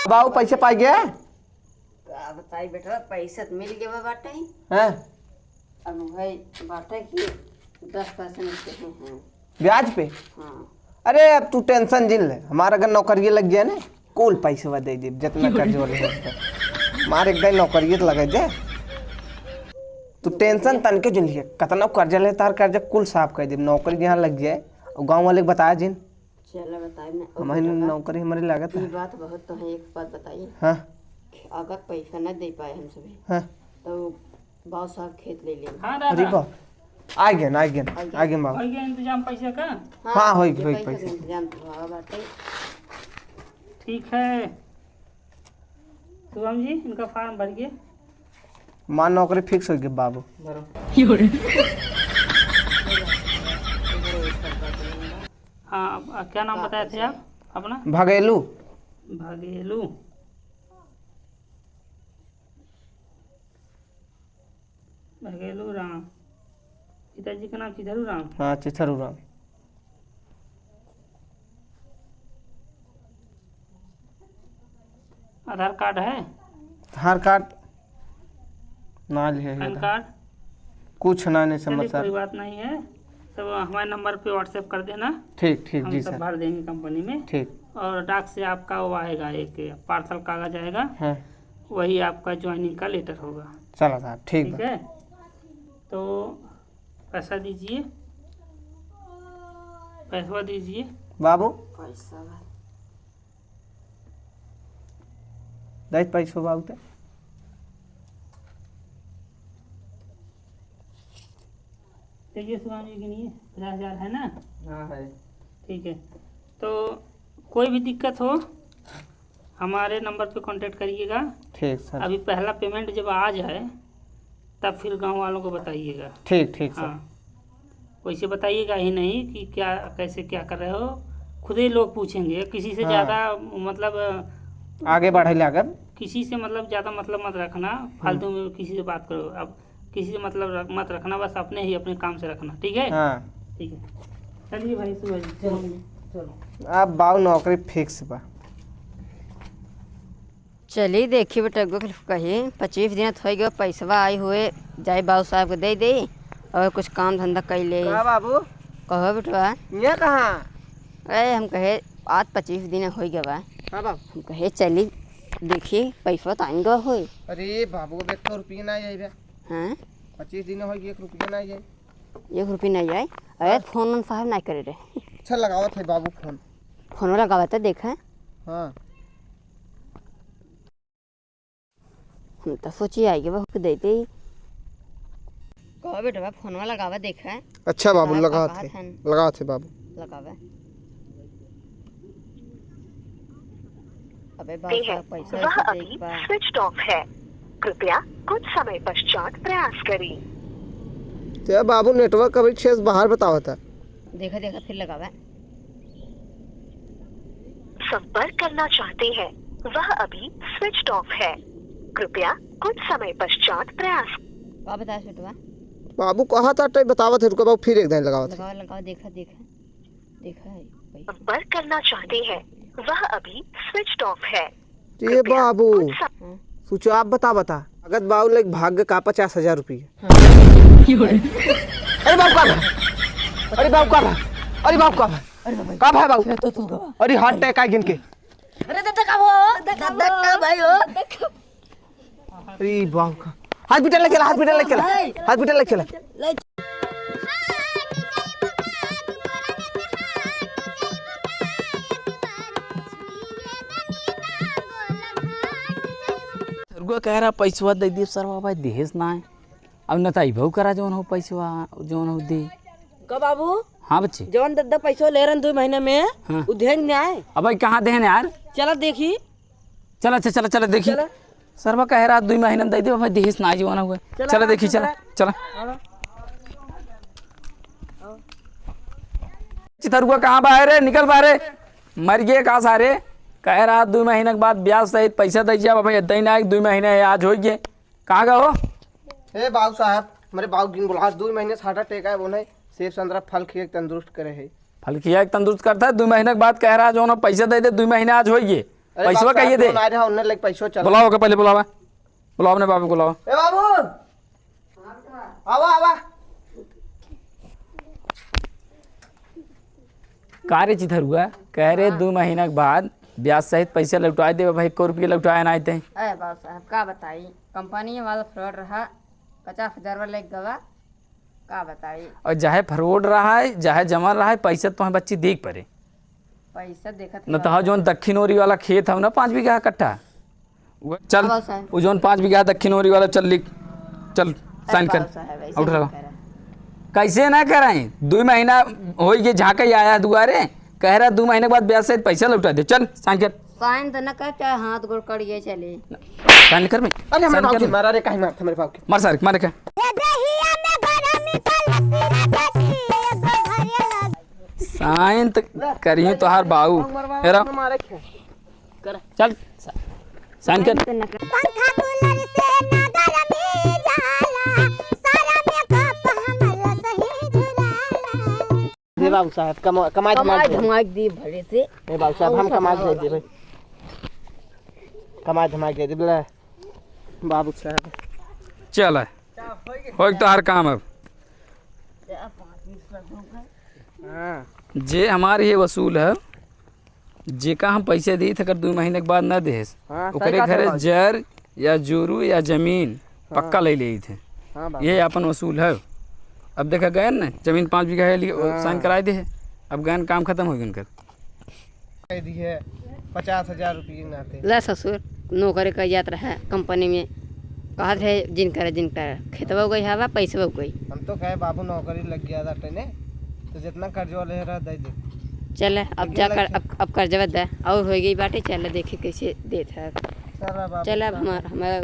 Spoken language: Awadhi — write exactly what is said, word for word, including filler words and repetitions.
बाबू, पैसे पाइ गए? का बताई बेटवा, पैसा त मिल गए बाटे। हाँ। अब वही बाटे कि दस percent के हैं। ब्याज पे? हाँ। अरे, अब तू tension जिन ले, हमार अगर नौकरिये लग जाए ना, कुल पैसवा दे देब, जितना कर्जवा ले है। हमार एक दाई नौकरिये त लगे दे। तू tension तनके जिन लिए, कतना कर्जा ले, तार कर्जा कुल साफ कर देब। नौकरी यहाँ लग जाए, और गाँव वाले के बताया जिन। चला बताई ना। हम ही नौकरी हमारी लागत है। बात बहुत तो है, एक बात बताइए। हाँ। अगर पैसा ना दे पाए हम सभी, हाँ। तो बाबू साहब खेत ले लेंगे। हाँ दादा। अरे बा, आ गए ना, आ गए ना, आ गए। आ गए बाबू। हो गया इंतजाम पैसे का? हाँ, हो गया, हो गया पैसे। इंतजाम तो हुआ बाटे। ठीक है शुभम जी, इनका form भर गए। माँ नौकरी fix हो गई बाबू। भरो। हाँ, अब क्या नाम बताए थे आप अपना? भगेलू। भगेलू। भगेलू राम। पिताजी का नाम चिथरू राम। हाँ, चिथरू राम। आधार कार्ड है? आधार कार्ड ना लिहे है पैन इधर। कार्ड? कुछ ना, नहीं चलिए, समझ सर। कोई बात नहीं है, सब हमारे नंबर पे WhatsApp कर देना। ठीक, ठीक, हम जी सब सर। भर देंगे कंपनी में। ठीक। और डाक से आपका वो आएगा, एक पार्सल कागज आएगा। हाँ। वही आपका ज्वाइनिंग का लेटर होगा। चला साहब, ठीक ठीक बा। है, तो पैसा दीजिए, पैसा दीजिए। बाबू, पैसा। दैत पैसो बाबू ते। देखिए शिवानी, गिनिए, पचास हजार है ना? हाँ, है। ठीक है, तो कोई भी दिक्कत हो, हमारे नंबर पे contact करिएगा। ठीक सर। अभी पहला payment जब आ जाए, तब फिर गाँव वालों को बताइएगा। ठीक, ठीक सर। हाँ, वैसे बताइएगा ही नहीं कि क्या, कैसे क्या कर रहे हो, खुद ही लोग पूछेंगे। किसी से हाँ। ज़्यादा, मतलब, आगे बढ़े लागब। किसी से, मतलब, ज़्यादा मतलब मत रखना, हम्म। फालतू में किसी से बात करो। अब किसी से मतलब रख-, मत रखना, बस अपने ही अपने काम से रखना, ठीक है? हाँ। ठीक है, चलिए भाई, सुबह जी, चलो, चलो। अब बाऊ नौकरी fix बा। चली देखी बेटा, एगो के कही, पच्चीस दिन त होइ गयो, पैसवा आई हुए, जाई बाऊ साहब के दे दे और कुछ काम धंधा कई ले। का बाबू? कहो बेटवा। ये कहाँ? अरे हम कहे, आज पच्चीस दिन होइ गवा। हाँ बाबू। हम कहे चली देखी, पैसवा त आई गवा होई। अरे बाबू, अब एक रुपया ना आई बे। हाँ? पच्चीस दिन होइ गए, एक रुपया ना आई। एक रुपया ना आई? अरे हाँ। फोन उन साहब ना करे रहे। अच्छा लगावत है बाबू फोन। फोन लगावत है, देखा। हाँ। हम तो सोची आई के बहू के दे दे। कहो बेटवा, फोनवा लगावा, देखा। अच्छा बाबू, साहब का लगावत कहत है, हन। लगावत है बाबू। लगावा। अबे बाबू साहब, पैसा वह वैसा अभी देख बा। Switched off है। कृपया कुछ समय पश्चात प्रयास करें। ते बाबू, network अभी छेस बाहर बतावता। देखा, देखा, फिर लगावा। संपर्क करना चाहते हैं, वह अभी switched off है। कृपया कुछ समय पश्चात प्रयास। का बताए बेटवा? बाबू कहा था, टाइम बतावत है, रुको बाबू, फिर एक दाई लगावत है। लगावा, लगावा, देखा, देखा, देखा है भाई। संपर्क करना चाहते हैं, वह अभी switched off है। ये कृपया बाबू, कुछ सम- हाँ। सोचो आप बता, बता, अगर बाबू लेके भाग गए का पचास हजार रुपया। हाँ। अरे बाबू का भा? अरे बाबू का भा? अरे बाबू का भा? अरे बाबा, का भा बाबू? ये तो तू गवा। अरे heart attack आ गिन के। अरे दादा का भा? दादा का भाई हो? अरे बाबू का। Hospital लेके ला, hospital लेके ला। Hospital लेके ला। रुआ कह रहा पैसवा दे दिए सरवा भाई, देहेस ना है। अब न त अइबहु करा जौन हो पैसवा, जौन हो दे। का बाबू? हाँ बच्चे। जौन दद्दा पैसवा ले रहन दुइ महीना में, हाँ। उ देहेन न्याय? अब भाई कहाँ देहेन यार? चला देखी। चला, चला, चला, चला देखी। चला। सरवा कहे रहा दुइ महीना में दे दे, भाई देहेस ना जौन हुआ। चला, चला देखी, चला, चला। चला। हाँ। चिथरुआ कहाँ बाहर है? निकल बाहर है। मर गए का सारे? कहे रहा दुइ महीना के बाद ब्याज सहित पैसा दे जा, भाई दे ना, एक दुइ महीना है, आज हो गए। कहाँ का हो? हे बाबू साहब, हमरे बाबू गिन बोला, दुइ महीने से heart attack है, वो नहीं, सेब संतरा फल खिया के तंदुरुस्त करे है। फल खिया के तंदुरुस्त करता है, दुइ महीने के बाद कह रहा, जौन पैसा दे दे, दुइ महीने आज होइए। अरे पैसवा बाबू, कहिए दे। फोन आ रहा, उन्हें लेके पैसवा चला। बुलाओ ओके, पहले बुलावा। बुलाओ अपने बाबू को, बुलावा। ए बाबू, आवा, आवा। का रे चिथरुआ, कह रहे हाँ। दो महीना के बाद ब्याज सहित पैसा लौटाए देबे भाई, एको रुपया लौटाए ना आते। अरे बाबू साहब, का बताई, कंपनी वाला फ्रॉड रहा, पचास हजार वाला एक गवा, का बताई। और चाहे फ्रॉड रहा है, चाहे जमा रहा है, पैसा तो बच्ची देख परे। पैसा देखत न ही तो हाँ, बाबू। जौन दक्षिण ओरी वाला खेत है ना, पाँच बीघा कट्ठा, वो चल, हाँ, बाबू साहब। वो जौन पाँच बीघा दक्षिण ओरी वाला, चल लिख, चल, अरे साइन कर। बाबू साहब, ऐसे उठ नहीं रहा। करा। कैसे ना कराई? दुई महीना होइ गए, झाँका ही आया दुआरे, कह रहा दो महीने के बाद ब्याज सहित पैसा लौटा दे। चल, साइन कर। साइन तो न कर, चाहे हाथ गोड़ कट गए चले। साइन कर बे। अरे, हमारे साइन बाबू कर के बे। मारा रे, काहे मारत हमारे बाबू के? मार सारे, मार के। ये दहिया में गरमी का लस्सी राजा जी, एगो भरे लग। साइन तो करियो तोहार बाबू। मरवा, हेरा। मारे के। कर। चल, सा-, साइन कर। पंखा कूलर से ना गरमी जाला, सारा मेकअप हमर सही झुराला। दे बाबू साहब, कमा-, कमाई धमाई कमाई दे। धमाई दी भले से। ए बाबू साहब, हम कमाई दे देबे। कमाई धमाई दे देबे, ले। बाबू साहब। चल, होइक तोहार काम अब। हाँ। जे हमार ये वसूल है, जेका हम पैसे दी थे, अगर दो महीने के बाद ना देस, हाँ, सही ओकरे बात है घरे बाबू। जर या जोरू या जमीन हाँ। पक्का ले लेई थे। हाँ बाबू। ये अपन वसूल है। अब देखा गए ना, जमीन पाँच बीघा है, लिख-, हाँ। साइन कराए दे है। अब गए, काम खत्म हो गया उनकर। कह दी है पचास हजार रुपये नाते। ला ससुर, नौकरी कर जात रहे कंपनी में, कहत रहे जिन करे, जिन करे, खेतवा गई हवा, पैसवा गई। हम तो कहे बाबू नौकरी लग गया था टेने, तो जितना कर्जवा ले रहा दे दे। चले, अब लेकिन जा कर, लग अब, अब कर्जवा दे, और हो गई बाटे, चले देखी कैसे देत है। चला बाबू, चले, अब चला। हमार, हमारा